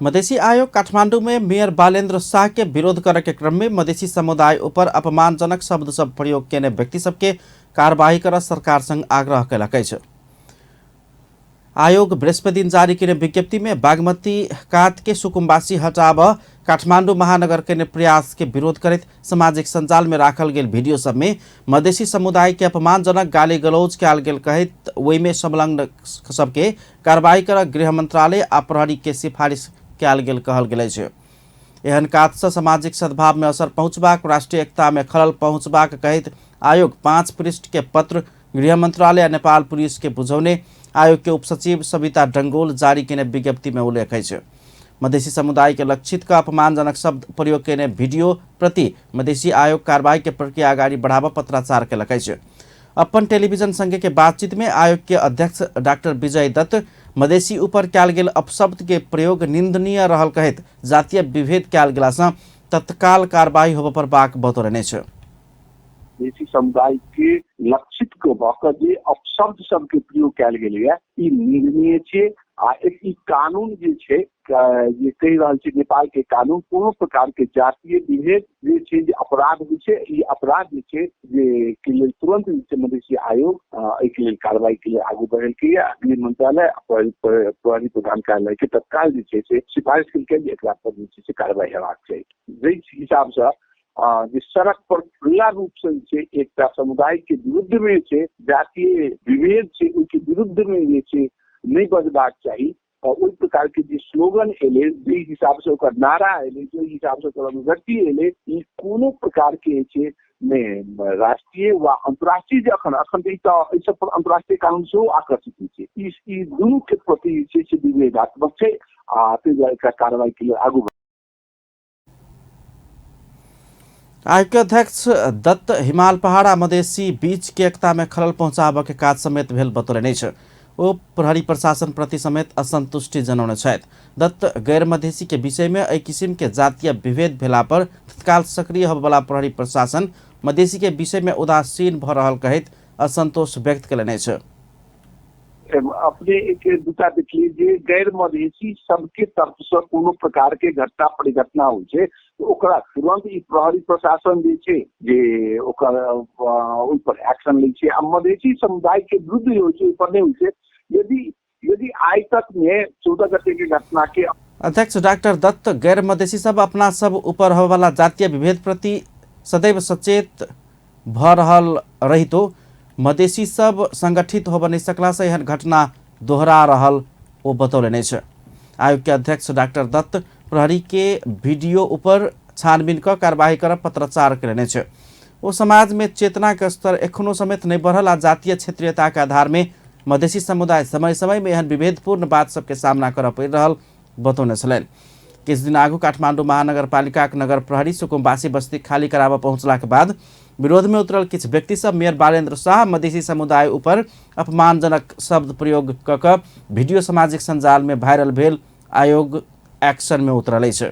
मधेसी आयोग काठमांडू में मेयर बालेन्द्र शाह के विरोध करे के क्रम में मधेसी समुदाय ऊपर अपमानजनक शब्द सब प्रयोग केने व्यक्ति सबके कारबाही कर सरकार संग आग्रह केलक अछि। आयोग बृहस्पति दिन जारी केने विज्ञप्ति में बागमती कात के सुकुम्बासी हटाब काठमांडू महानगर केने प्रयास के विरोध करैत सामाजिक सञ्जाल में राखल गेल वीडियो सब में मधेसी समुदाय के अपमानजनक गाली गलौज कयल गेल कहैत ओहिमे संलग्न सबके कार्रवाई कर गृह मंत्रालय आ प्रहरी के सिफारिश कयल गेल कहल गेल अछि। एहन काजसँ सामाजिक सद्भाव में असर पहुँचबाक, राष्ट्रीय एकता में खलल पहुँचबाक कहैत आयोग 5 पृष्ठ के पत्र गृह मंत्रालय आ नेपाल पुलिस के बुझौने आयोग के उपसचिव सविता डंगोल जारी केने विज्ञप्ति में उल्लेख अछि। मधेसी समुदाय के लक्षित क अपमानजनक शब्द प्रयोग केने वीडियो प्रति मधेसी आयोग कार्रवाई के प्रक्रिया अगाडि बढ़ाबऽ पत्राचार केलक अछि। अपन टेलीविजन संगे के बातचीत में आयोग के अध्यक्ष डॉक्टर विजय दत्त मधेसी ऊपर कयल गेल अपशब्द के प्रयोग निंदनीय रहल कहैत जातीय विभेद कयल गेला सँ तत्काल कार्रवाई होबऽ पड़बाक बतौलनि अछि। मधेसी समुदाय के लक्षित भऽ कऽ जे अपशब्द सबके प्रयोग कयल गेलैया ई निंदनीय छै आ एक ई कानून जे छै जे कहि रहल छै नेपाल के कानून कोनो प्रकार के जातीय विभेद जे छै जे अपराध होइ छै, ई अपराध जे छै जे के लेल तुरंत जे छै मधेसी आयोग एहिके लेल कार्रवाई के लेल आगू बढ़ेलकैया। गृह मंत्रालय प्रहरी प्रधान कार्यालय के तत्काल जे छै से सिफारिश केलकै जे एकरा पर जे छै से कार्रवाई हेबाक चाही। जाहि हिसाब से जे सड़क पर खुला रूप से जे छै एकटा समुदाय के विरुद्ध में छै जातीय विभेद छै ओहिके विरुद्ध में जे छै नहि बजबाक चाही, ओहि प्रकार के जे स्लोगन एलै, जाहि हिसाब से ओकर नारा एलै, जाहि हिसाब से ओकर अभिव्यक्ति एलै, ई कोनो प्रकार के जे छै नहि राष्ट्रीय वा अंतर्राष्ट्रीय जे अखन अखन तऽ एहि सब पर अंतर्राष्ट्रीय कानून सेहो आकर्षित होइ छै। ई दुनू के प्रति जे छै से विभेदात्मक छै आ ताहि दुआरे एकरा कार्रवाई के लेल आगू आयोग के अध्यक्ष दत्त हिमाल पहाड़ आ मधेसी बीच के एकता में खलल पहुंचाबऽ के काज समेत भेल बतौलनि अछि। ओ प्रहरी प्रशासन प्रति समेत असंतुष्टि जनौने छथि। दत्त गैर मधेसी के विषय में एहि किसिम के जातीय विभेद भेला पर तत्काल सक्रिय होबऽवला प्रहरी प्रशासन मधेसी के विषय में उदासीन भऽ रहल कहैत असंतोष व्यक्त केलनि अछि। अपने एक दूटा देखलिए जे गैर मधेसी सबके तरफ से कोनो प्रकार के घटना परिघटना होइ छै तऽ ओकरा तुरंत ई प्रहरी प्रशासन जे छै जे ओकर ओहि पर एक्शन लै छै आ मधेसी समुदाय के विरुद्ध जे होइ छै ओहि पर नहि होइ छै। यदि आइ तक में 14 गते के घटना के अध्यक्ष डॉक्टर दत्त गैर मधेसी सब अपना सब ऊपर होबऽवला जातीय विभेद प्रति सदैव सचेत भऽ रहल रहितो मधेसी सब संगठित होबऽ नहि सकला से एहन घटना दोहरा रहल ओ बतौलनि अछि। आयोग के अध्यक्ष डॉक्टर दत्त प्रहरी के वीडियो ऊपर छानबीन कऽ कार्रवाई करब पत्राचार केलनि अछि। ओ समाज में चेतना के स्तर एखनो समेत नहि बढ़ल आ जातीय क्षेत्रीयता के आधार में मधेसी समुदाय समय समय में एहन विभेदपूर्ण बात सबके सामना करऽ पड़ि रहल बतौने छलनि। किछु दिन आगू काठमांडू महानगरपालिकाक नगर प्रहरी सुकुम्बासी बस्ती खाली कराबऽ पहुँचलाक बाद विरोध में उतरल किछु व्यक्ति सब मेयर बालेन्द्र शाह मधेसी समुदाय ऊपर अपमानजनक शब्द प्रयोग कऽ कऽ वीडियो सामाजिक सञ्जाल में वायरल भेल आयोग एक्शन में उतरल अछि।